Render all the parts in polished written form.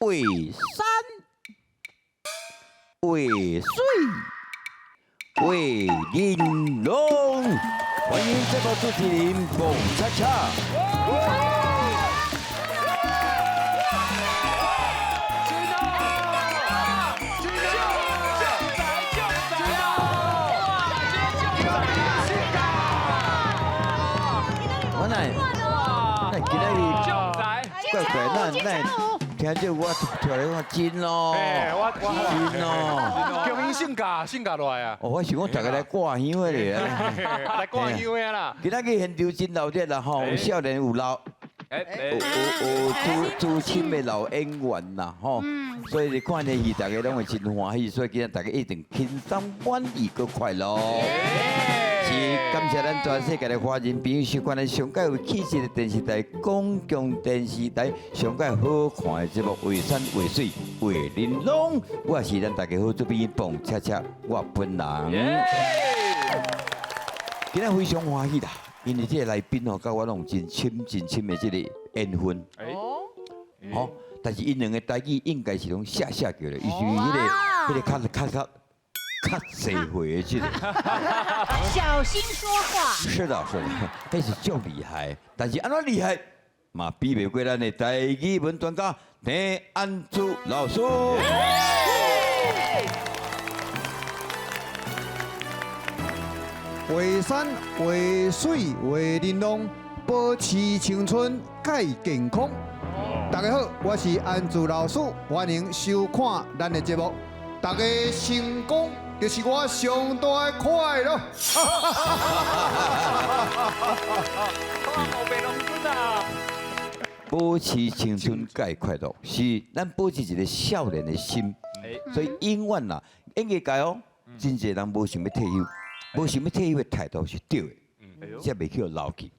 画山，画水，画玲珑。歡迎節目主持人彭恰恰。我來，那今仔日怪怪，咱咱聽這我跳來我真咯，真咯，叫𪜶性格落來啊！哦，我想講大家來掛香的咧，來掛香的啦。今仔日現場真鬧熱啦吼，有少年有老，有資深的老演員啦吼，所以你看這戲大家攏會真歡喜，所以今日大家一定輕鬆滿意閣快樂。是感謝咱全世界的華人朋友收看咱上蓋有氣質的電視台公共電視台上蓋好看的節目《畫山畫水畫玲瓏》，我是咱大家好主編彭恰恰，我本人。今日非常歡喜啦，因為這個來賓哦，佮我攏有真深真深的這個緣分。哦，但是𪜶兩个台語應該是攏寫寫叫的，伊是彼個較細歲的這個。小心說話。是的，是的，彼是足厲害，但是按怎厲害，嘛比袂過咱的台語文專家鄭安珠老師。畫山畫水畫玲瓏，保持青春蓋健康。大家好，我是安珠老師，歡迎收看咱的節目。大家成功就是我上大的快樂。保持青春蓋快樂，是咱保持一個少年的心。所以永遠啦，演藝界哦，真濟人無想欲退休，無想欲退休的態度是對的，才袂去予老去。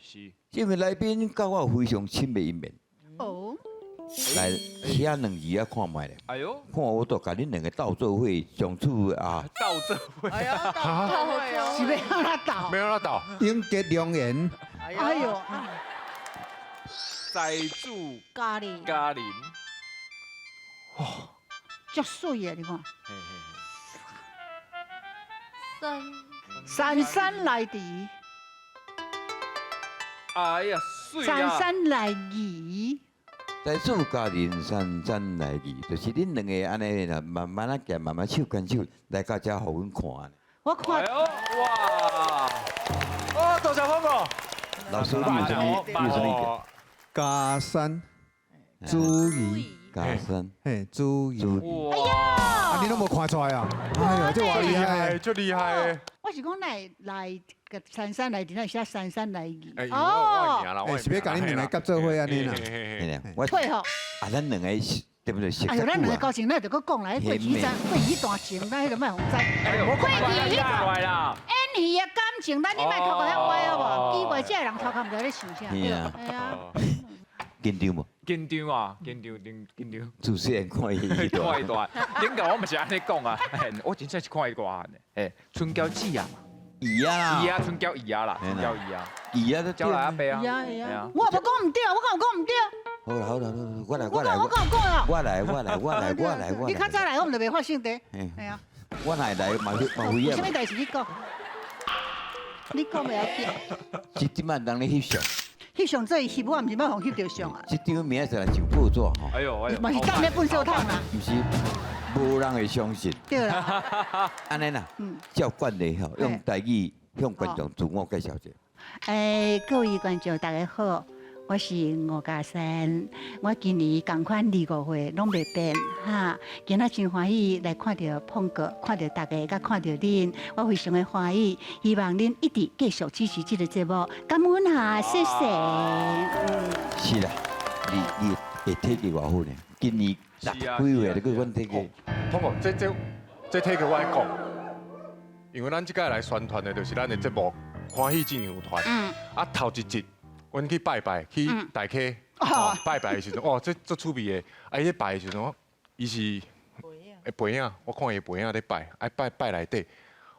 是。這位來賓佮我有非常親密一面。哦。來，寫兩字仔看覓咧。哎喲，看我都共恁兩个鬥做伙相處啊。鬥做伙。哎呀，鬥做伙是欲按怎鬥？欲按怎鬥。永結良緣。哎喲。在住嘉玲。嘉玲。哇，足媠的，你看。姍。姍姍來遲。哎呀，媠啊！姍姍來遲。在主家人姍姍來遲，就是恁兩个按呢啦，慢慢仔行，慢慢手牽手來到遮，予阮看。我看。哎喲，哇！哦，多謝峰哥。老師，你有啥物？你有啥物意見？嘉山，主義。嘉山。嘿，主義。哎呀！啊，你攏無看出來啊？哎呦，這偌厲害，足厲害！我是講來來個姍姍來遲，哪會寫姍姍來遲？哦，是欲共恁兩个夾做伙按呢啦？我退予。啊，咱兩個是對不對？哎呦，咱兩個交情，咱就閣講啦。過去彼段過去彼段情，咱彼個莫予知。過去彼段演戲的感情，咱你莫頭殼遐歪好無？奇怪，這个人頭殼毋知咧想啥。對啊。對啊。緊張無？緊張啊！緊張，緊緊張。自細看伊大。看伊大。頂個我嘛是按呢講啊，我真正是看伊大漢的。哎，春嬌姊啊。姨啊。姨啊，春嬌姨啊啦，春嬌姨啊。姨啊，招來阿伯啊。會啊會啊。我無講毋對，我敢有講毋對？好啦好啦好啦，我來我來。我講我講啊。我來我來我來我來我來。你較早來，我們就袂發生的。係啊。我來來嘛嘛有影。啥物代誌你講？你講袂要緊。這這擺人咧翕相。翕相這翕，我毋是欲予翕著相啊。這張明仔載來上報紙吼。哎喲哎喲。嘛是當咧糞掃桶啦。毋是，無人會相信。對啦。按呢啦，照慣例吼，用台語向觀眾自我介紹者。欸，各位觀眾大家好，我是吳嘉珊，我今年仝款25歲，攏袂變哈。今仔真歡喜來看著碰哥，看著大家，佮看著恁，我非常的歡喜。希望恁一直繼續支持這个節目，感恩哈，謝謝。是啦，你會體格偌好呢？今年六幾歲，你閣阮體格？通過，這體格我愛講，因為咱這擺來宣傳的，就是咱的節目《歡喜進遊團》。啊，頭一集，阮去拜拜，去大溪拜拜的時陣，哦，這足趣味的。啊，伊咧拜的時陣，伊是背影，我看伊背影咧拜，啊拜拜內底。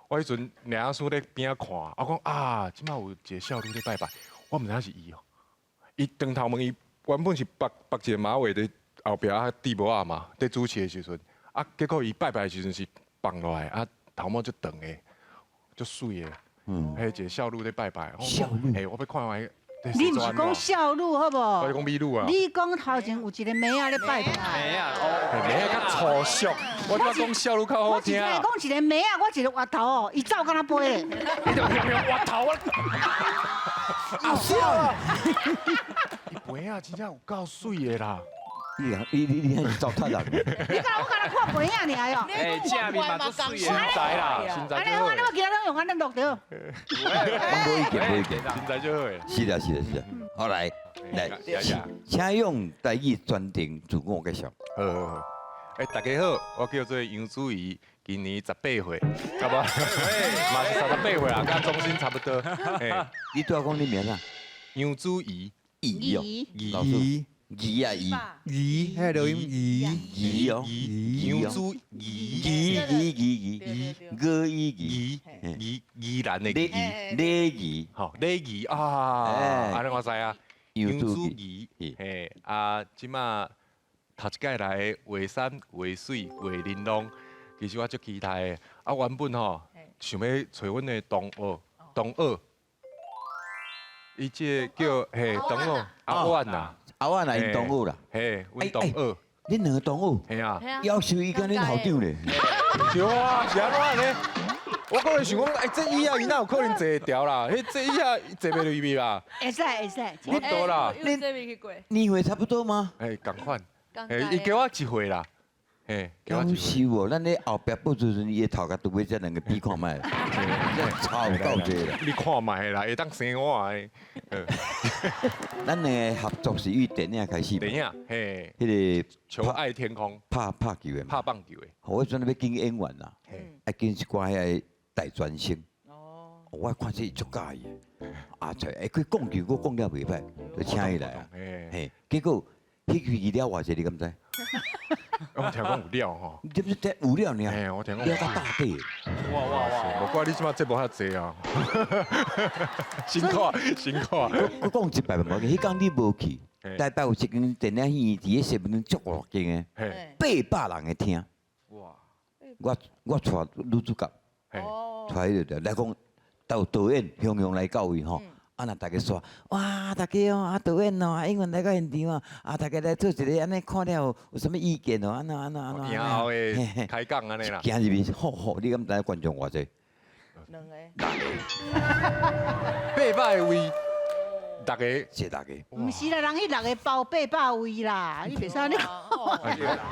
我彼陣梁老師咧邊仔看，我講啊，這擺有一个少女咧拜拜，我毋知影是伊哦。伊轉頭問伊，原本是縛縛一个馬尾的，後壁啊戴帽仔嘛，佇主持的時陣，啊結果伊拜拜的時陣是放落來，啊頭毛足長的，足媠的，嗯，彼一个少女咧拜拜，少女，嘿，我欲看覓。你毋是講少女好無？我是講美女啊。你講頭前有一個妹仔咧拜拜。妹仔哦，妹仔較粗俗。我拄講少女較好聽。我講一個妹仔，我一個滑頭哦，伊走敢若飛咧。你就用滑頭啊！阿笑。伊妹仔真正有夠媠的啦。你你你你是糟蹋人！你敢我敢若看背影爾喲。哎，正面嘛足媠的，身材啦，身材。按呢好，按呢我其他攏用按呢錄著。無意見，無意見，身材就好。是啦，是啦，是啦。好來，來，請用台語全程自我介紹。好好好。哎，大家好，我叫做楊子怡，今年18歲，差不多，嘛是38歲啦，佮鍾欣差不多。你拄仔講你名啥？楊子怡，怡哦，老師。怡啊怡，怡，彼個音怡，怡哦，楊子怡，怡怡怡怡，怡怡怡宜蘭的宜，禮儀，吼禮儀啊，按呢我知啊，楊子怡，嘿啊，這馬頭一擺來畫山畫水畫玲瓏，其實我足期待的。啊，原本吼想欲揣阮的同學，同學，伊這個叫嘿同學阿婉啊。阿婉啦，𪜶同學啦，嘿，阮同學，恁兩個同學，嘿啊，夭壽伊敢恁校長咧？對啊，是按怎呢？我可能想講，哎，這椅仔伊哪有可能坐會牢啦？彼這椅仔坐袂入去啦？會使會使，無多啦。你這邊去過？年歲差不多嗎？哎，仝款，哎，伊加我一歲啦。嘿，夭壽哦，咱咧後壁報時陣，伊的頭共拄尾這兩个比看覓，真有夠濟啦。你看覓啦，會當生我的。咱兩个合作是於電影開始。電影，嘿，彼個求愛天空，拍拍球的，拍棒球的。我陣欲揀演員啦，啊揀一寡遐个大專生。哦。我看這足佮意的，啊，就欸，佢講球，我講了袂歹，就請伊來啊。嘿，結果彼期了偌濟，你敢知？我聽講有料吼，你不是聽有料爾？嘿，我聽講料到大底。哇哇哇！無怪你這馬節目遐濟啊，辛苦辛苦。我講一擺無，彼工你無去，台北有一間電影院，佇咧西門足大間的，800人的廳。哇！我帶女主角，帶彼个來講，導導演雄雄來到位吼。啊！若大家說，哇！大家哦，啊導演哦，啊演員來到現場啊，啊大家來做一个按呢看了有啥物意見哦？按怎按怎按怎？然後會開講按呢啦。行入去，吼吼！你敢知影觀眾偌濟？兩個。800個位，六個。是六个。毋是啦，人彼六个包800位啦，你袂使按呢講。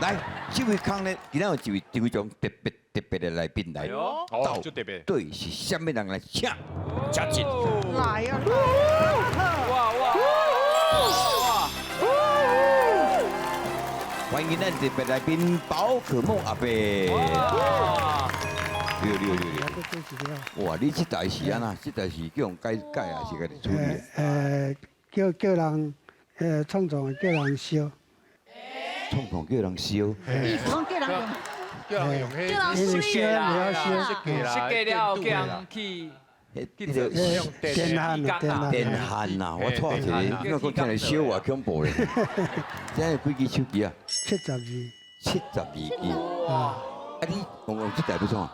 來，這位康呢，今仔有一位非常特別特別的來賓來，哦，足特別。對，是啥物人來請？請進。來啊！哇哇哇！歡迎咱特別來賓寶可夢阿伯。對對對對。哇！你這台是按怎？這台是叫人改改還是家己處理？叫人創創叫人燒。創創叫人燒。意思講叫人用。叫人用彼。叫人燒啦，設計了叫人去。迄个電焊啊，電焊啊！我錯一个，你講聽來燒偌恐怖咧。這有幾支手機啊？ 72。 72支。哇！啊，你用這台欲創啥？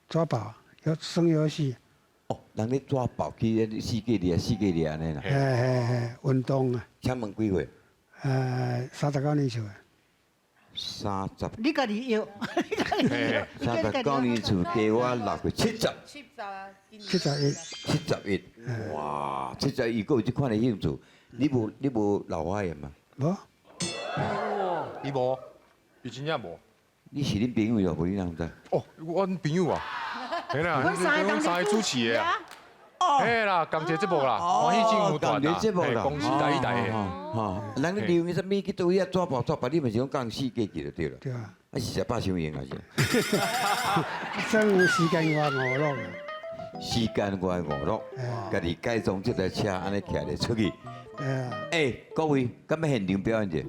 抓寶，有耍遊戲。哦，人咧抓寶去四界掠，四界掠按呢啦。嘿嘿嘿，運動啊。請問幾歲？39年次。 30。你家己搖，你家己搖。39年次加我6歲，70。 70啊， 71。 71，哇！71，閣有這款的興趣，你無老花眼嗎？無。伊無，伊真正無。你是恁朋友無？你哪知？哦，阮朋友啊，嘿啦，阮三個主持的啊。嘿啦，仝一个節目啦，歡喜政府團啦，公司台語台的。吼，人咧利用啥物去倒遐抓寶抓寶，你嘛是講降四界去就對了。對啊。啊是食飽傷閒啊是。算時間外娛樂。時間外娛樂，家己改裝這台車按呢騎咧出去。欸，各位，敢欲現場表演者？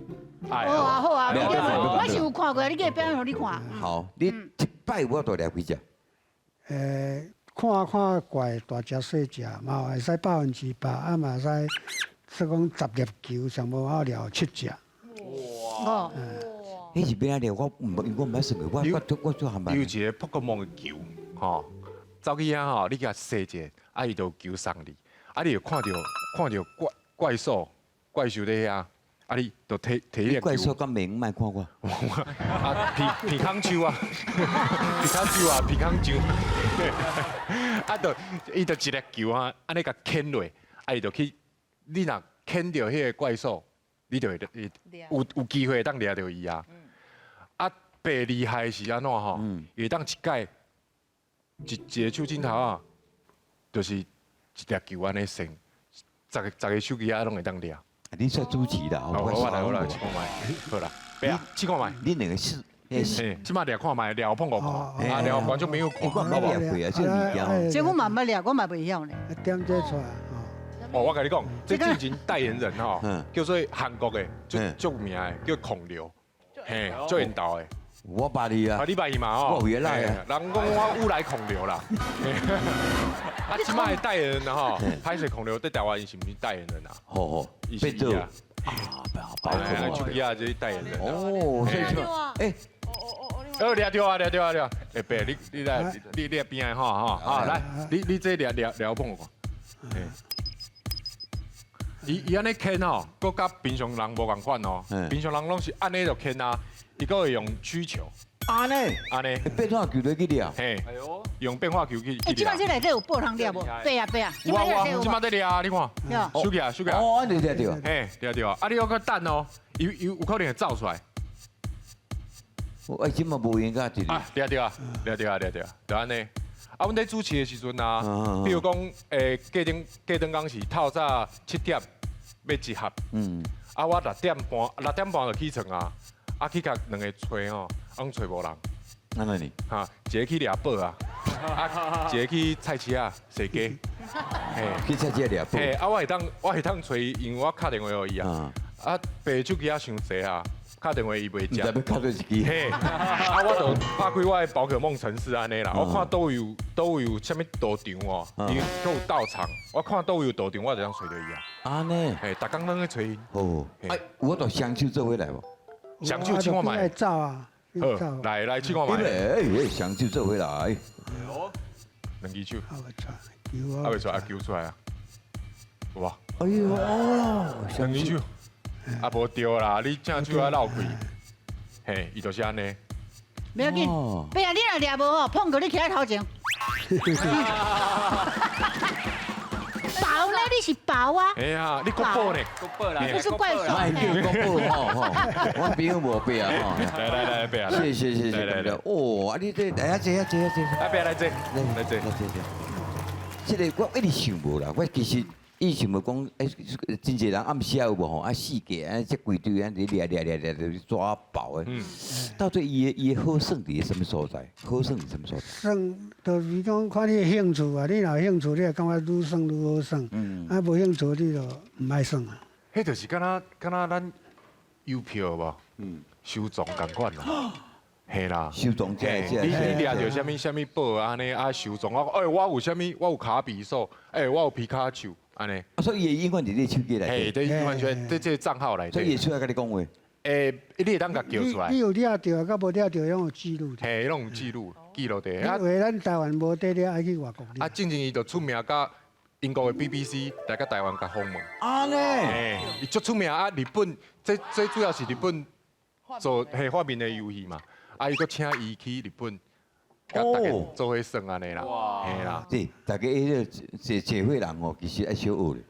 好啊好啊，我是有看過，你叫表演予你看。好，你一擺有法度掠幾隻？看看怪大隻細隻，嘛會使100%，啊嘛會使，說講10粒球上無好掠7隻。哇！哦，彼是欲按掠？我毋，因為我毋捌算過，我做航班。有一個寶可夢的球，吼，走去遐吼，你共踅者，啊，伊就有球送你，啊，你就看著怪獸佇遐，啊，你就提提彼個怪獸敢袂用，莫看我。啊，皮皮卡丘啊，皮卡丘啊，皮卡丘，啊，就伊就一粒球啊，按呢共牽落，啊，伊就去，你若牽著彼個怪獸，你就會有機會會當掠著伊啊。啊，白厲害是按怎吼？伊會當一擺一一個手指頭啊，就是一粒球按呢旋，十個手機仔攏會當掠。你煞主持啦，我來我來試看覓，好啦，伯啊，試看覓。你兩個是，嘿，這擺掠看覓，掠碰我看，啊，掠觀眾朋友看，我毋捌掠過啊，這個物件。這我嘛毋捌掠，我嘛袂曉呢。點這出來。哦，我共你講，這之前代言人吼，叫做韓國的，足足有名的，叫孔劉，嘿，足緣投的。我捌伊啊，你捌伊嘛？哦，我有來啊。人講我有來孔劉啦。啊，這擺代言人吼，歹勢孔劉佇台灣伊是毋是代言人啊？好好，伊是啊。啊，包括手機啊，這是代言人。哦，所以說，欸，哦，掠著啊，掠著啊，掠！欸，伯，你來，你邊仔吼吼，啊，來，你這掠掠掠碰我看。伊伊按呢牽吼，閣佮平常人無仝款哦。平常人攏是按呢就牽啊，伊閣會用曲球。按呢？按呢？變化球來去掠。嘿。哎喲，用變化球去。欸，這擺這內底有寶通掠無？對啊對啊。有啊有啊，這擺佇掠啊，你看。收起來，收起來。哦，按呢掠著。嘿，掠著啊！啊，你猶閣等哦，伊有可能會走出來。我這嘛無閒甲一。啊，掠著啊，掠著啊，掠著啊，就按呢。啊，阮咧主持的時陣啊，比如講，隔頓工是透早7點欲集合，啊，我6點半就起床啊，啊去共兩个揣吼，攏揣無人。按呢呢？哈，一个去掠寶啊，啊，一个去菜市仔踅街。嘿，去菜市仔掠寶。嘿，啊，我會當揣，因為我敲電話予伊啊，啊，白手機仔傷濟啊。敲電話伊袂接，毋知欲敲佗一支。嘿，啊，我就拍開我的寶可夢程式按呢啦，我看佗有佗有啥物道場哦，伊閣有道場，我看佗有道場，我就當揣著伊啊。按呢？嘿，逐工攏咧揣伊。哦，哎，我都雙手做伙來無？雙手試看覓。走啊！好，來來試看覓。哎，雙手做伙來。兩支手。啊袂出來，啊袂出來，啊球出來啊！哇！哎喲，哦，兩支手。啊，無對啦！你正手啊落開，嘿，伊就是按呢。袂要緊，伯啊，你若掠無吼，碰過你徛佇頭前。寶呢？你是寶啊？哎呀，你國寶呢？國寶啦，你是怪獸。莫叫國寶吼吼，我朋友無伯啊吼。來來來，伯啊！謝謝謝謝。來來。哦，啊你這來啊坐啊坐啊坐。啊伯來坐，來坐來坐坐。這個我一直想無啦，我其實。伊想欲講，欸，真濟人暗時有無吼？啊，四界啊，這規堆按呢掠掠掠掠，就抓寶的。到底伊的好耍佇啥物所在？好耍佇啥物所在？耍就是講看你的興趣啊！你若有興趣，你會感覺愈耍愈好耍。啊，無興趣你就毋愛耍啊。彼就是敢若敢若咱郵票無？收藏仝款啦。嘿啦，收藏這這，你掠著啥物啥物寶按呢啊收藏，我欸我有啥物，我有卡比獸，欸我有皮卡丘。按呢，啊，所以伊會永遠佇你手機內底，嘿，佇完全佇這個帳號內底。所以伊會出來共你講話。欸，你會當共叫出來。你有掠著，佮無掠著，攏有記錄。嘿，攏有記錄，記錄佇。因為咱台灣無佇掠，愛去外國掠。啊，進前伊就出名佮英國的 BBC 來佮台灣共訪問。按呢？嘿，伊足出名啊！日本，這主要是日本做嘿發明的遊戲嘛。啊，伊閣請伊去日本。佮大家做伙耍按呢啦，嘿啦。對，大家彼个社社會人哦，其實愛小學咧，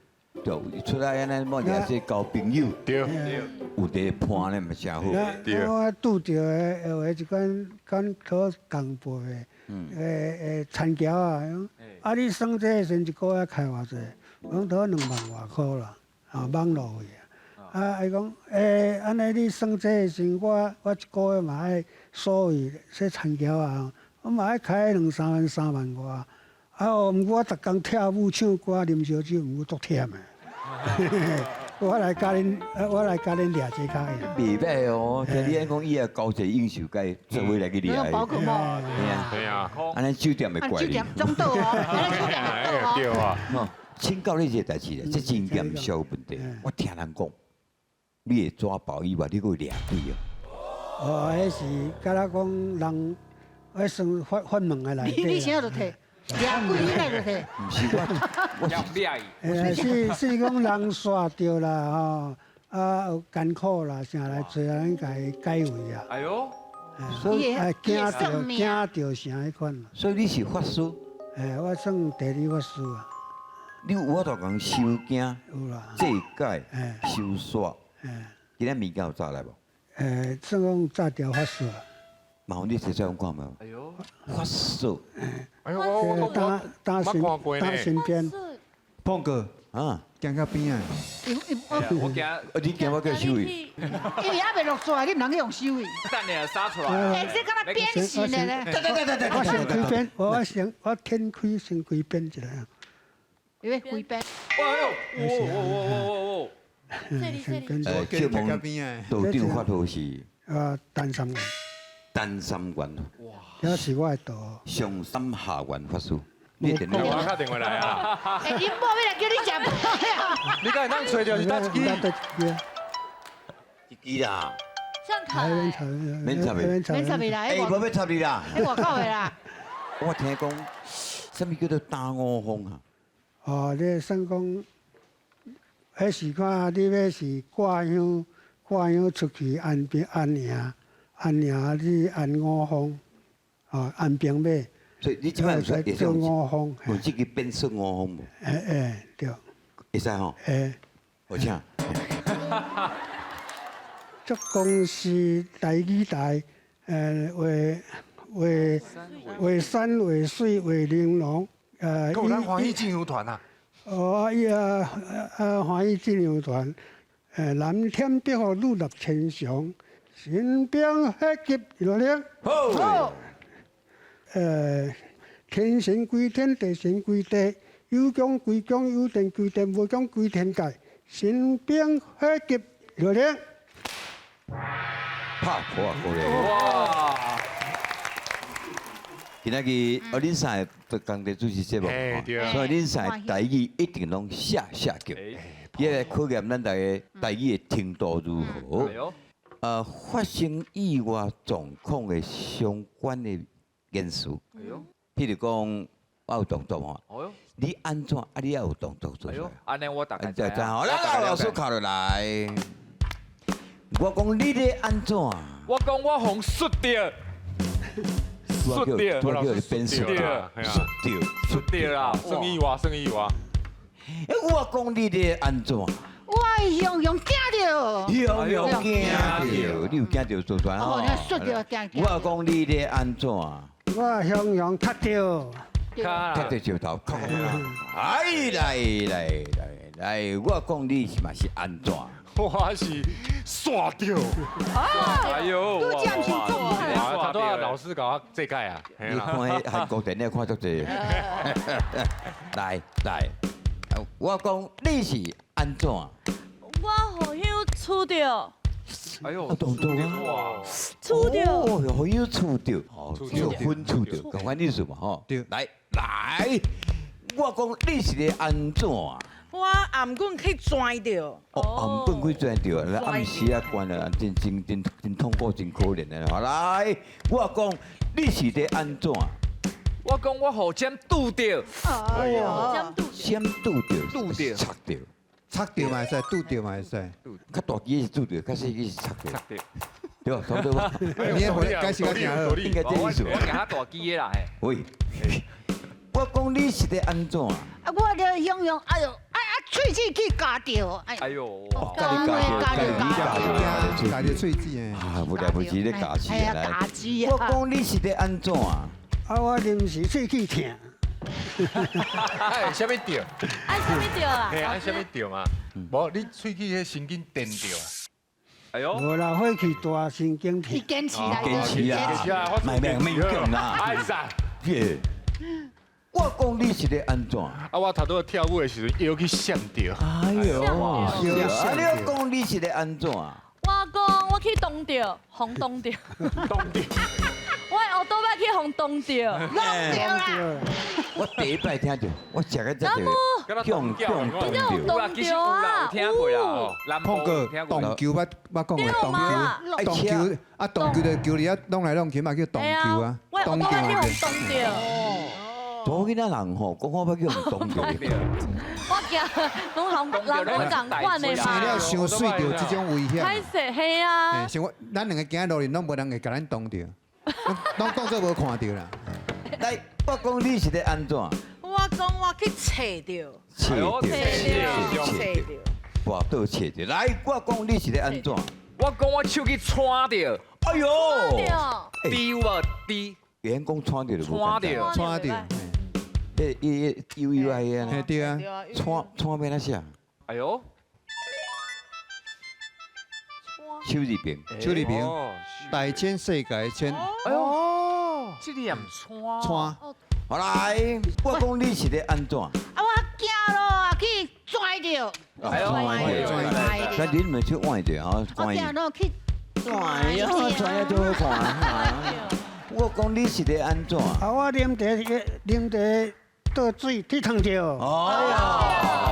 對，出來按呢，莫掠說交朋友，對，有佇伴咧嘛誠好。對。我拄著的有一款款討工報的，田僑啊，啊你耍這个時陣一個月開偌濟？我講討2萬外箍啦，啊網路費啊。啊，伊講，欸，按呢你耍這个時陣，我一個月嘛愛所謂說田僑啊。我嘛愛開兩三萬、3萬外，啊哦，毋過我逐工跳舞、唱歌、啉燒酒，毋過足忝的。我來共恁掠這較會。袂歹哦，聽你按講，伊也交際應酬，該做伙來去掠。寶可夢。係啊，按呢酒店會怪你。酒店總倒哦，按呢酒店會倒哦。對啊。請教你一個代誌咧，這真嚴肅問題。我聽人講，你會抓包以外，你閣會掠鬼哦。哦，彼是敢若講人，彼算法法門的內底。你啥就提？掠鬼你來就提？毋是我，我是掠伊。是講人煞著啦吼，啊有艱苦啦，啥來揣咱共伊解圍啊。哎喲，所以驚著驚著啥彼款。所以你是法師？我算地理法師啊。你有法度共收驚？有啦。祭改、收煞。今仔物件有炸來無？算講炸掉法術啊。麻煩你提出來看覓？哎喲，法術。哎喲，我打身打身邊。碰哥啊，行較邊啊。我驚，你驚我叫收伊？因為還袂落煞，你毋通去用收伊。等下殺出來。欸，這敢若變形的咧。對對對對對。我先開變，我先我天開先開變一下。因為開變。哎喲，哇哇哇哇哇！先變。借問道長法號是？陳三元。陳三元。哇！這是我的道。上三下元法師。你電我打電話來啊！欸，恁某欲來叫你食飯啊！你敢會當揣著是佗一支？一支啦。上台。免插免插，免插啦！欸，無欲插你啦！喺外口的啦。我聽講，啥物叫做打五風啊？哦，你算講，彼時看你欲是掛香，掛香出去安平安營，安營你安五風，哦，安兵馬。所以你這擺會做五風，有這個變算五風無？欸，對。會使吼？欸。有請。這公司台語台，畫畫畫山畫水畫玲瓏，閣有咱歡喜進香團啊！哦，伊啊啊歡喜進香團，藍天白雲日落千祥，神兵火急落令。好。天神歸天，地神歸地，有功歸功，有電歸電，無功歸天界。神兵火急落令。拍破啊，過來！哇！今仔日哦，恁三个都仝佇主持節目，所以恁三個台語一定攏下下叫，伊來考驗咱大家台語的程度如何。發生意外狀況的相關的言辭，譬如講，我有動作吼，你按怎啊？你也有動作做出來。按呢我大概知。好啦，老師考落來。我講你咧按怎？我講我予摔著，摔著，我叫你變摔著，摔著，摔著啦！算意外，算意外。欸，我講你咧按怎？我雄雄驚著，雄雄驚著，你有驚著做出來吼？哦，摔著驚。我講你咧按怎？我雄雄踢著，踢著石頭。哎，來來來來，我講你是嘛是按怎？我是煞著。哎呦，拄才毋是做啊！拄仔老師共我這改啊。你看彼韓國電影看足濟。來來，我講你是按怎？我予香杵著。哎呦，動作啊！杵著。哦，予香杵著，哦，粉杵著，仝款意思嘛吼。對。來來，我講你是咧按怎？我頷棍去跩著。哦，頷棍去跩著，那暗時啊關啊，真真真真痛苦，真可憐的。好來，我講你是咧按怎？我講我予針拄著。哎呀，針拄著，拄著，插著，插著嘛會使，拄著嘛會使。較大支是拄著，較細支是插著。插著，對吧？差不多吧。你回解釋較好，應該這意思。我驚較大支的啦。喂，我講你是咧按怎？啊，我咧雄雄，哎喲，啊啊，喙齒去咬著，哎呦，咬著咬著咬著喙齒啊，無了不起咧咬齿啊，咬齿啊！我講你是咧按怎？啊，我臨時喙齒疼。哎，啥物著？按啥物著啊？嘿，按啥物著嘛？無，你喙齒彼神經電著啊？哎呦，無啦，火氣大，神經疼。伊堅持啦，堅持啦，賣命命強啦。哎呀，耶！我講你是咧按怎？啊，我頭拄仔跳舞的時陣腰去閃著。哎呦，啊，你講你是咧按怎？我講我去擋著，予擋著。擋著。我後倒擺去予擋著。擋著啦！我第一擺聽著，我食個才著。叫叫真正有冻有啦，其实有啦，有听过啦。南部碰过听过。动球捌捌讲过动球，动球啊动球就球伫遐弄来弄去嘛叫动球啊，我动我去予球。冻著。查某囡仔人吼，讲我捌叫人冻著。我惊拢行人拢仝款的生嘛。了伤媠就这种危险。歹势嘿啊。像我咱两个行路里拢无人会共咱挡著，拢当做无看著啦。来，我讲你是咧按怎？我讲我去揣著，揣著，揣著，跋倒揣著。来，我讲你是咧按怎？我讲我手去揣著。哎呦！猪有无？猪。员工揣著就无揣著，揣著。迄伊伊悠悠啊，嘿对啊。揣揣欲按怎写？哎呦！手字边，手字边，大千世界千。哎呦，这个也毋揣。揣。好来，我讲你是咧按怎？啊，我惊咯，去拽著。哎呦，拽著。但你毋去换著吼，我惊咯去拽啊，拽啊，做好看。我讲你是咧按怎？啊，我啉茶，啉茶倒水去烫著。哦，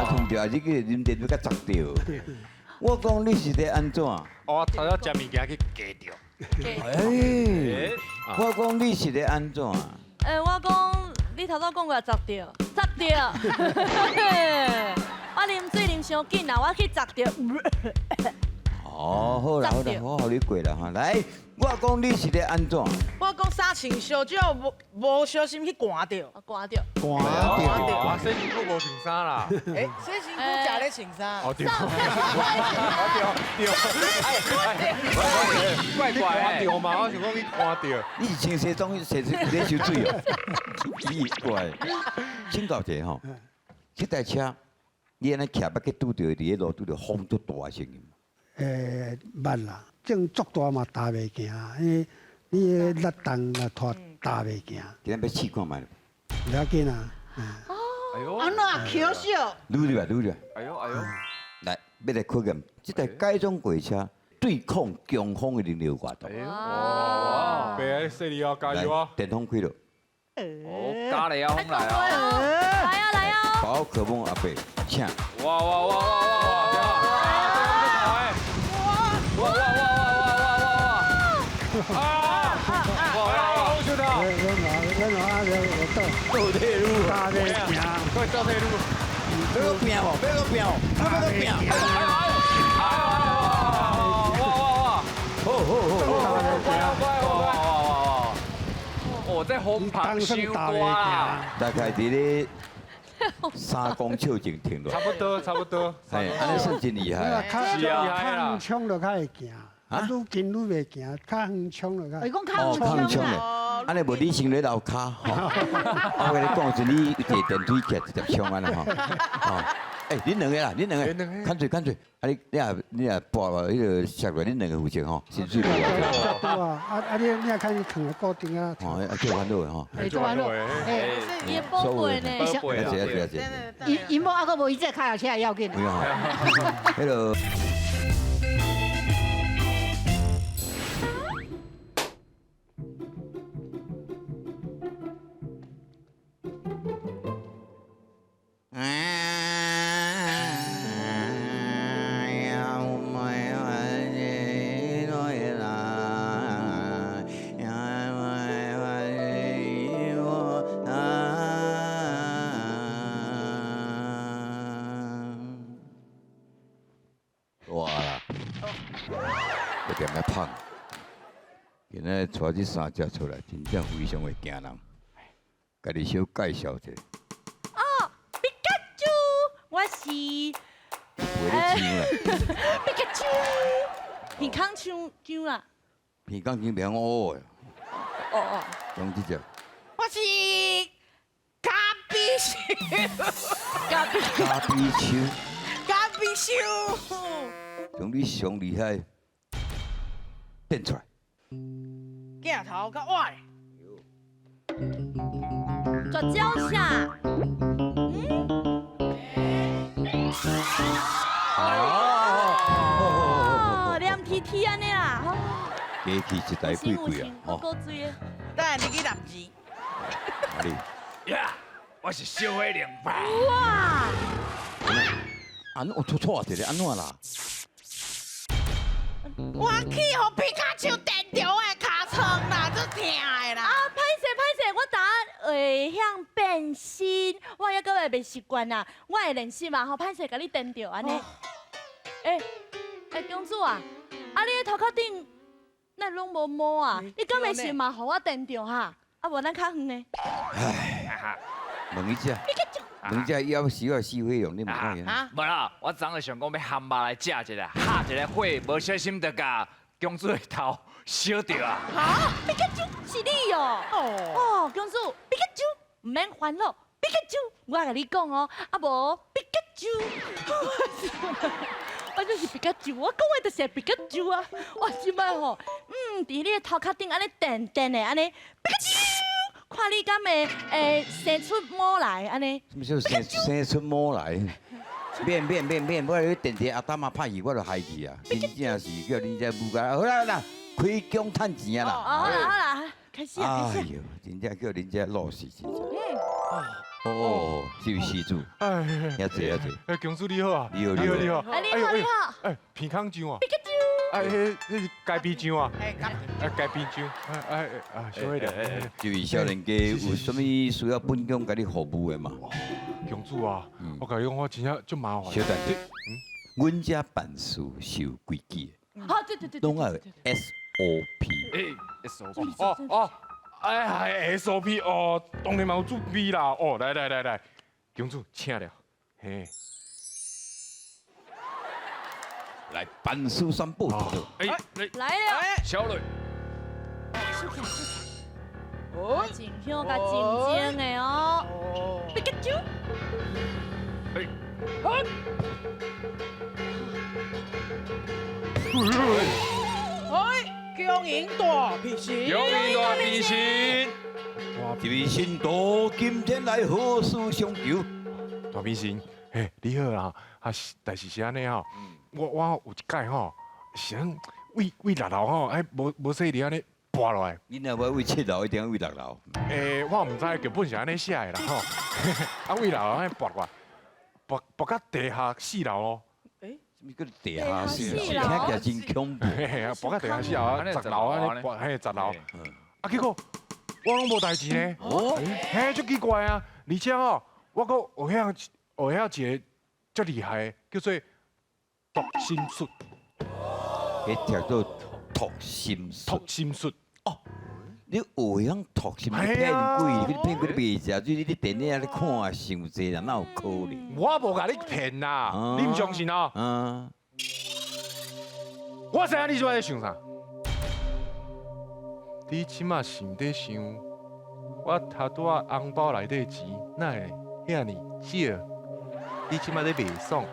烫著，你去啉茶欲共砸著。我讲你是咧按怎？我头先食物件去夹著。哎，我讲你是咧按怎？哎，我讲你头拄讲过砸著，砸著。我啉水啉伤紧啦，我去砸著。哦，好啦好啦，我予你过啦哈。来，我讲你是咧按怎？我讲衫穿伤少，无无小心去寒著。寒著。寒著。我洗身躯无穿衫啦。哎，洗身躯食咧穿衫。哦对。对。怪怪寒著嘛，我想讲去寒著。你是穿西装洗咧收水哦？奇怪。请教一下吼，这台车你按呢骑，欲去拄著伫咧路拄著风足大的声音。捌啦，正足大嘛踏袂行，因为你的力重若拖踏袂行。今仔欲试看觅。袂要紧啊。哎呦。按怎可惜？撸入来，撸入来。哎呦哎呦。来，欲来考验这台改装过车对抗强风的能力有偌大？哇！别细腻哦，加油啊！电风开了。哦，加了风来啊！来啊来啊！宝可梦阿伯，请。哇哇哇哇哇哇！哇哇哇哇哇哇哇！啊！哇哇！好球的！倒退路，大咧行，快倒退路！欲阁拼无？欲阁拼无？欲阁拼！哎呦哎呦！哇哇哇！好好好！哇哇哇哇！哦，这风帆伤大啦！大概伫咧3公尺前停落。差不多，差不多。哎，按呢算真厉害。是啊，较远冲就较会行，啊，愈近愈袂行，较远冲就较。伊讲较远冲啦。按呢无你先咧楼跤吼。我共你讲，是你坐电梯起来直接冲按呢吼。哎，恁两个啦，恁两个，看水看水，啊你你也你也跋落彼个摔落，恁两个负责吼，薪水无偌济。啊啊你你也看伊囥咧固定啊。哦，啊做烦恼的吼。做烦恼。哎，伊宝贝呢？宝贝啊！是啊是啊是啊。伊伊某还阁无伊这跤车要紧。不用。彼个。今仔带这三只出来，真正非常会惊人。共你小介绍一下。哦，皮卡丘，我是。袂咧唱啦。皮卡丘，耳孔唱唱啦。耳孔唱袂晓乌的。哦哦。讲这只。我是咖比丘。咖比。咖比丘。咖比丘。从你上厉害变出来。镜头较歪。绝招啥？哦，黏 T T 按呢啦。机器一台贵贵啊，吼。够水的。等下你去南字。哪里？呀！我是小火龍。哇！安我錯錯一个，按怎啦？我去予皮卡丘電著我的尻川啦，足疼的啦！啊，歹勢歹勢，我昨會曉變身，我猶閣會袂習慣啊，我會練習嘛吼，歹勢共你電著按呢。欸欸，公主啊，啊你的頭殼頂哪攏無毛啊？你敢會是嘛予我電著哈？啊無咱較遠的。唉，問你這，問這要死要死火龍，你毋看見？無啦，我昨昏想講欲含肉來食一下，哈一个火，無小心就共公主的頭燒著啊！哈，皮卡丘是你哦！哦，公主，皮卡丘毋免煩惱，皮卡丘，我共你講哦，啊無皮卡丘，我就是皮卡丘，我講的就是皮卡丘啊！我這擺吼，佇你的頭殼頂按呢電電的按呢，皮卡丘，看你敢會會生出毛來按呢？什麼叫生出毛來？免免免免，我你電電阿擔仔拍去，我就害去啊！真正是叫恁這母家，好啦啦，開工趁錢啊啦！哦，好啦好啦，開始啊開始。哎呦，真正叫恁這老實真正。哦，這位施主，哎，遐濟遐濟。哎，公主你好啊！你好你好你好。哎你好你好。哎，鼻孔醬啊！皮卡丘。哎，彼是雞皮醬啊！哎，雞皮醬。哎哎啊，小火龍。這位少年家有啥物需要本宮共你服務的嘛？公主啊，我共你講，我真正足麻煩。小等下，阮遮辦事是有規矩的。好，對對對。攏愛 SOP。哎，SOP。哦哦，哎，SOP 哦，當然嘛有準備啦。哦，來來來來，公主請了，嘿。來辦事宣布。哎，來了。小雷。收起來，收起來。哦，真香佮真精的哦。皮卡丘。哎。哎，恭迎大明星。恭迎大明星。這位信徒今天來何事相求？大明星，嘿，你好啦，啊，代誌是按呢吼。我有一擺吼，是按位位六樓吼，哎，無無細膩按呢跋落來。你若欲位七樓，一定欲位六樓。欸，我毋知劇本是按呢寫的啦吼。啊，位六樓按呢跋落來，跋跋到地下四樓咯。欸？啥物叫地下四樓？聽起來真恐怖。跋到地下四樓啊，十樓按呢跋，嘿，十樓。啊，結果我攏無代誌呢。哦。嘿，足奇怪啊！而且吼，我閣學曉學曉一個足厲害的，叫做讀心術。彼叫做讀心術。讀心術。哦，你學曉讀心，你騙鬼，你騙鬼你袂食，就是你電影咧看傷濟啦，哪有可能？我無共你騙啦，你毋相信哦？嗯。我知影你這擺咧想啥？你這馬想咧想，我頭拄仔紅包內底錢哪會遐爾少？你這馬咧袂爽，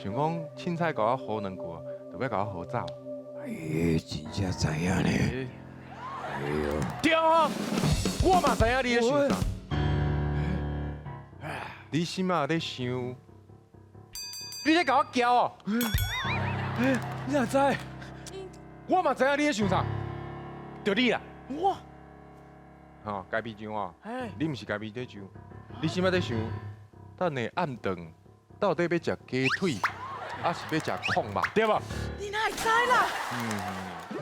想講凊彩共我唬兩句，就欲共我唬走。哎，真正知影呢。哎喲，對啊，我嘛知影你咧想啥。你這馬咧想，你咧共我撬哦？你哪知？我嘛知影你咧想啥，就你啦。我，吼，雞皮醬啊，你毋是家己咧想，你這馬咧想，等下暗頓到底欲食雞腿，還是欲食炕肉，對無？你哪會知啦？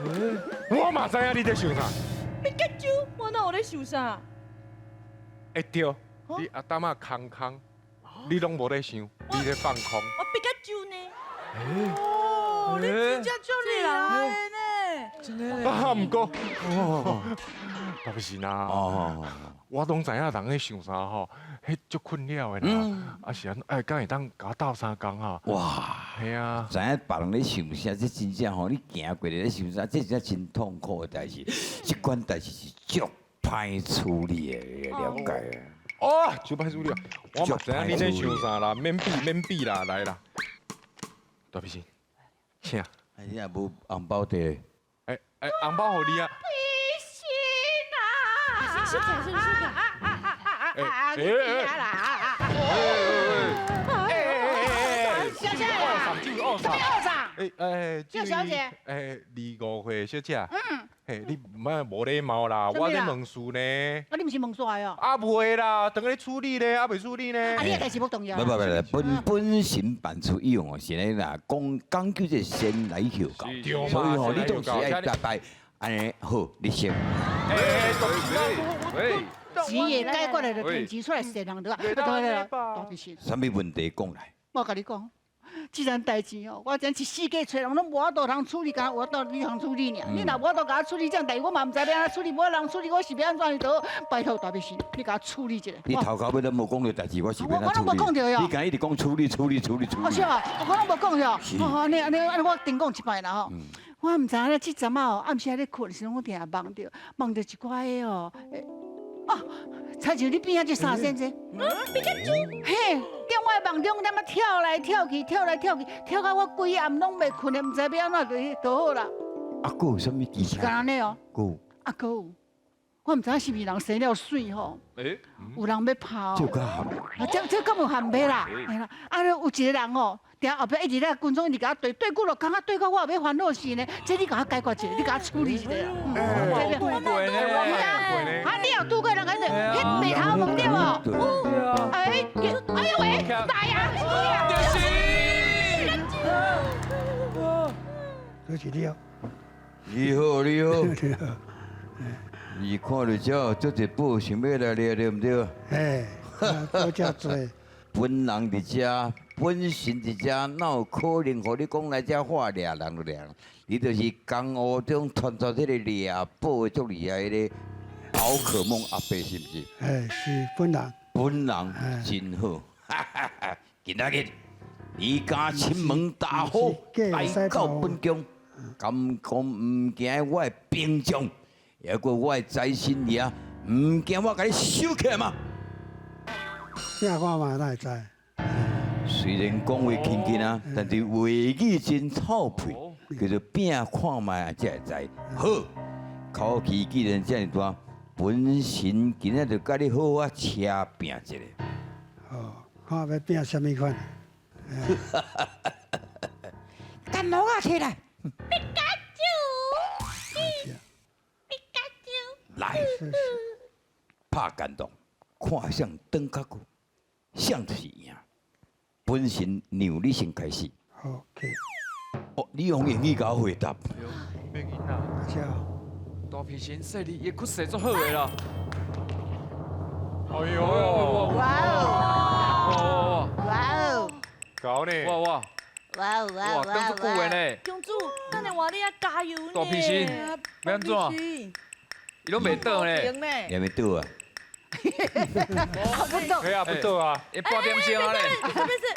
嗯，我嘛知影你咧想啥。皮卡丘，我哪有咧想啥？會對，你阿擔仔空空，你攏無咧想，你咧放空。我皮卡丘呢？哦，你真正足厲害呢！真的啊，毋過，大明星啊，我攏知影人咧想啥吼，彼足困擾的啦。啊是按，哎，敢會當共我鬥相共哈？哇，嘿啊，知影別人咧想啥，這真正吼，你行過來咧想啥，這真正真痛苦的代誌。這款代誌是足歹處理的，你了解啊？哦，足歹處理啊！我嘛知影你咧想啥啦，免比免比啦，來啦，大明星，請。哎，你若無紅包袋？哎哎，紅包予你啊！收起來，收起來！哎哎哎！哎哎小姐，二嫂，哎哎，赵小姐，哎，25歲小姐，嗯，嘿，你莫无礼貌啦，我咧问事呢。啊，你毋是问煞哦？啊，袂啦，等咧处理咧，啊袂处理呢。啊，你的代志无重要。不不不，本本身办出以后是咧啦，讲讲究这先来后到，所以吼，你总是爱拜拜，按呢好，你先。钱会解决的，就提钱出来踅人对吧？对对，大必先。啥物问题讲来？我共你讲。这件代志哦，我真是四界揣人拢无法度通处理，敢有法度你通处理尔。你若无法度共我处理这件代志，我嘛毋知欲按怎处理，无人处理，我是欲按怎去倒？拜托大必先，你共我处理一下。你头到尾拢无讲著代志，我是欲按怎处理？我拢无讲著哟。你敢一直讲处理处理处理处理。哦是啊，我拢无讲著。哦，按呢按呢按呢，我重讲一摆啦吼。我毋知影咧，这阵仔哦，暗时仔咧睏时，我定定梦著，梦著一寡个哦。哦，亲像你边仔这三仙这，比卡丘，嘿，伫我的梦中，踮仔跳来跳去，跳来跳去，跳到我规暗拢袂睏的，毋知欲按怎就就好啦。啊，阁有啥物其他？是按呢哦。阁有。啊，阁有，我毋知影是毋是人生了媠吼，有人欲拍哦。这较含。啊，这敢有含袂啦？嘿啦，啊，有一个人哦。定后壁一直咧军装一直共我对对久了，感觉对到我后欲烦恼死呢。这你共我解决一下，你共我处理一下啦。我拄过呢，啊，你有拄过人安呢？彼白头毛对无？哎，哎呦喂，来啊！就是你哦。你好，你好。你看到这足济宝想欲来掠，对毋对？哎，多遮济。本人伫遮，本身伫遮，哪有可能予你讲来遮话掠人就掠人？你就是江湖中传说这个掠宝足厉害的宝可梦阿伯，是毋是？哎，是本人。本人真好，哈哈哈！今仔日你敢亲门踏虎来到本宫，敢讲毋惊我的兵将，抑阁我的财神爷，毋惊我共你收起来吗？拼看嘛，哪会知？虽然讲话轻轻啊，但是话语真臭屁，叫做拼看觅才会知。好，口气既然这么大，本神今仔就佮你好好车拼一下。哦，看欲拼啥物款？干毛啊，起来！皮卡丘，皮卡丘，来，拍感动，看谁转较久，谁就是赢。本神让你先开始。 OK。哦，你用英语共我回答。变囡仔。是啊。大皮神说你伊骨势足好的啦。哎呦！哇哦！哇哦！搞呢？哇哇！哇哦哇哇，等足久的呢。公主，等下换你啊加油呢。大皮神，欲按怎？伊拢袂倒呢。也袂倒啊？不倒。哎呀，不倒啊！伊半点钟啊咧。没事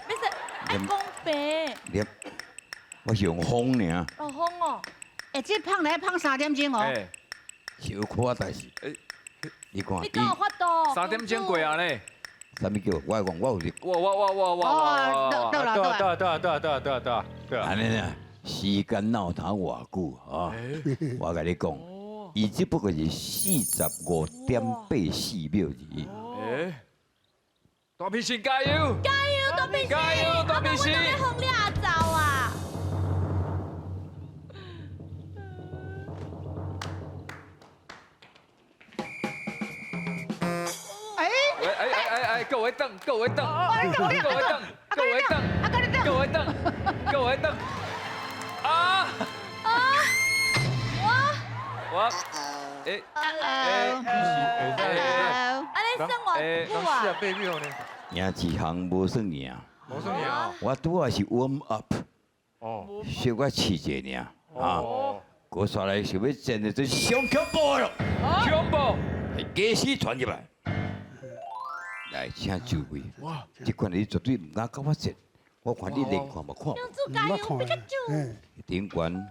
没事，爱讲白。你，我是用风尔。哦，风哦。哎，这胖来胖3点钟哦。小可代志。你看。你敢有法度？ 3点钟过啊咧。啥物叫？我讲我有。哇哇哇哇哇！哦，到了到了到到到到到到到。按呢啦，时间哪有通偌久啊？我共你讲，伊只不过是45.84秒而已。哎，大皮神加油！加油，大皮神！加油，大皮神！我都欲予掠走啊！哎哎哎哎！各位等，各位等，各位等，各位等，各位等，各位等，啊啊！我哎哎哎！啊，你算偌久啊？ 48秒呢。赢一项无算赢，无算赢。我拄仔是 warm up，哦，小可试一下尔，啊，阁煞来想欲战的，这是上恐怖了，恐怖，家私传入来。来，请就位。哇，这款你绝对毋敢共我战，我看你连看嘛看。公主加油，皮卡丘。顶悬，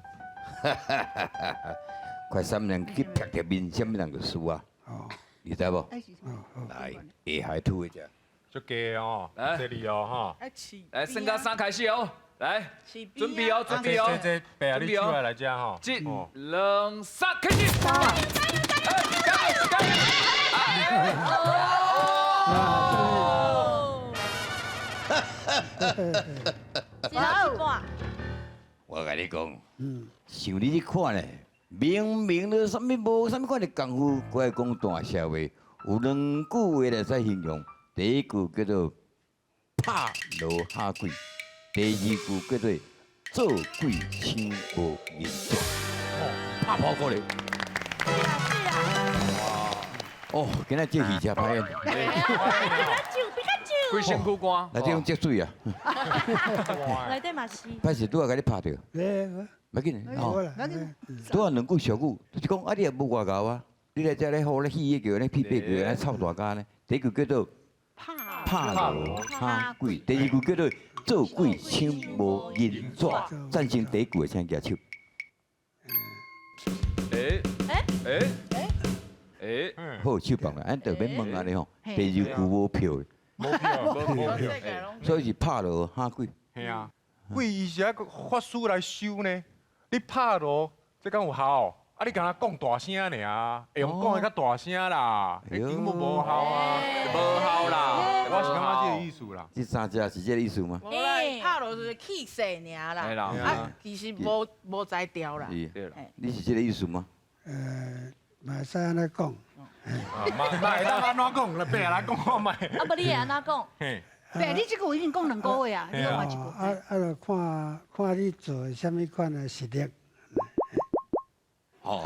快三人去劈著面，啥物人就输啊？你知无？来，下海吐一下。足低哦，这里哦哈。来，升高三开始哦，来，准备哦，准备哦。这白你出来来遮吼。一、两、三，开始。加油，加油，加油！哦！我共你讲，像你这款呢，明明都啥物無啥物款的功夫，閣愛講大聲話，有兩句話來使形容。第一句叫做拍鑼嚇鬼，第二句叫做做鬼搶無銀紙。拍破過嚟。哦，今仔這戲真歹演。規身軀汗。內底攏積水啊！內底嘛是。歹勢拄仔共你拍著。無要緊，吼。拄仔兩句俗語，就是講啊，你也無外敖啊，你來遮咧好咧戲叫咧屁屁叫咧臭大家呢。第一句叫做拍鑼嚇鬼，第二句叫做做鬼搶無銀紙。贊成第一句的請舉手。欸欸欸，好，手放啦，咱就免問按呢吼。第二句無票，無票，無票，所以是拍鑼嚇鬼。嘿啊，鬼伊是愛法師來收呢。你拍鑼，這敢有效？啊，你敢若講大聲爾，會用講得較大聲啦，根本無效啊，無效啦。我是感覺這個意思啦。這三隻是這個意思嗎？無啦，拍鑼就是氣勢爾啦。啊，其實無才調啦。對啦。你是這個意思嗎？嘛會使按呢講。嘛會當按怎講？來，伯來講看覓。啊，無你會按怎講？伯，你這句已經講兩個月啊，你講換一句。啊，就看看你做啥物款的實力。哦，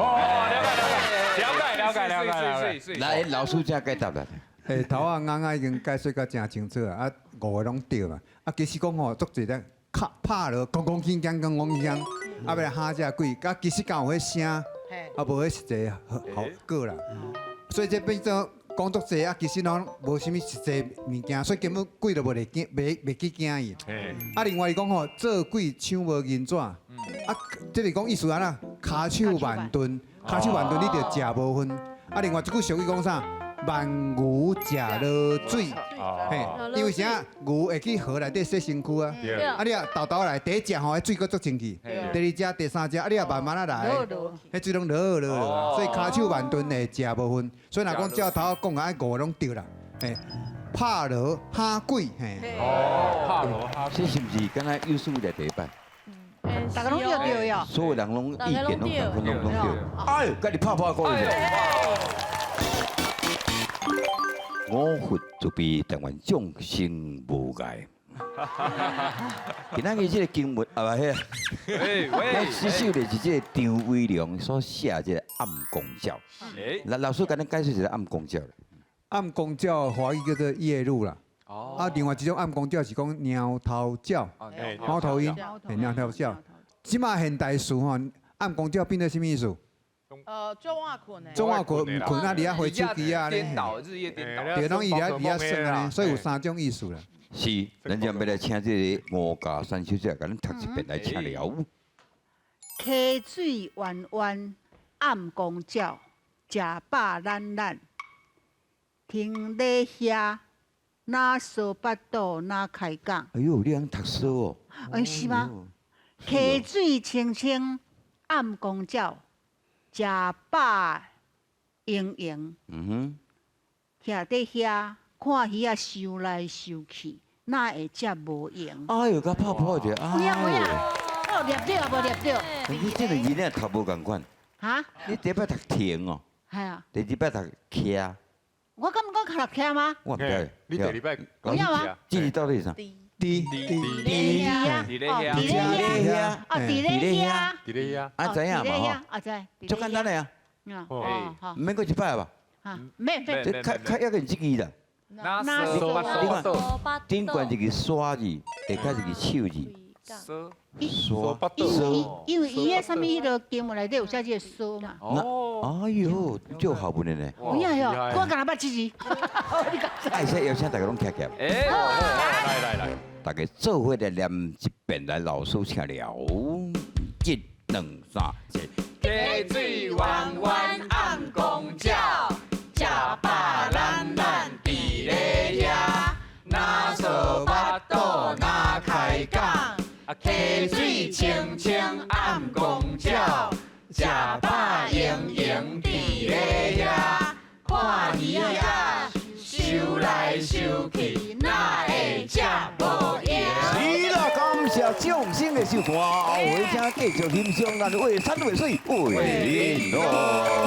了解了解了解了解。來，老師請解答啦。欸，頭仔剛剛已經解釋甲誠清楚啊，啊，五個攏對嘛。啊，其實講吼，足濟咧，拍拍落，咣咣鏗鏘，咣咣鏗，啊，欲來嚇這鬼，啊，其實敢有彼聲，啊，無彼實際效果啦。所以這變做講足濟啊，其實攏無啥物實際物件，所以根本鬼都無會驚，袂去驚伊。啊，另外伊講吼，做鬼搶無銀紙，啊，這是講意思按怎？跤手慢鈍，跤手慢鈍，你就食無份。啊，另外一句俗語講啥？慢牛食落水，嘿，因為啥？牛會去河內底洗身軀啊。啊，你若沓沓來，第一隻吼，彼水閣足清氣；第二隻、第三隻，啊，你若慢慢仔來，彼水攏落落落。所以跤手慢鈍會食無份。所以若講照頭講啊，五個攏對啦。嘿，拍鑼嚇鬼，嘿。哦，拍鑼嚇鬼。這是毋是敢若有史以來第一擺？大家攏對對喲。所有人攏意見攏共款，攏對。哎，共你拍破鼓咧！五佛慈悲，但願眾生無礙。今仔日這個經文啊，彼，我這首就是這個張偉良所寫這個暗光鳥。來，老師共咱解釋一下暗光鳥。暗光鳥華語叫做夜鷺啦。啊，另外一種暗光鳥是講貓頭鳥，貓頭鷹，貓頭鳥。這馬現代詞吼，暗光鳥變做啥物意思？早晚睏的。早晚睏毋睏啊，佇遐回手機啊咧。顛倒，日夜顛倒。對，攏伊佇遐耍按呢，所以有三種意思啦。是，咱將欲來請這個吳家山小姐，共咱讀一遍來請了。溪水彎彎，暗光鳥，食飽懶懶，停咧遐，哪趖腹肚，哪開講。哎喲，你通讀書哦？哎，是嗎？溪水清清，暗光鳥。食飽閒閒，徛佇遐看魚仔游來游去，哪會遮無閒？哎喲，佮泡泡者，有影有影，我有念著無念著？你這個囡仔讀無仝款。哈？你第一擺讀停哦。係啊。第二擺讀徛。我敢毋講讀徛嗎？我毋知。你第二擺有影嗎？這字到底是啥？佇佇咧遐，佇咧遐，哦，佇咧遐，佇咧遐，啊，知影嘛吼？啊，知。足簡單的啊。哦，毋免閣一擺吧？免免。這較較要緊這字啦。你看，頂懸一個沙字，下跤一個手字。沙。因為伊彼啥物彼个經文內底有寫這個沙嘛。哦。哎喲，足學問的呢。有影喲，我敢若捌這字。愛說邀請大家攏徛起來。來來來，大家做伙來念一遍來，老師請了。一、兩、三，四。溪水彎彎暗光鳥，食飽懶懶佇咧遐，哪趖腹肚哪開講。溪水清清暗光鳥，食飽閒閒佇咧遐，看魚仔游來游去，哪會遮無閒？是啦，感謝谢掌聲的收看，後回請繼續欣賞咱畫山畫水畫玲瓏。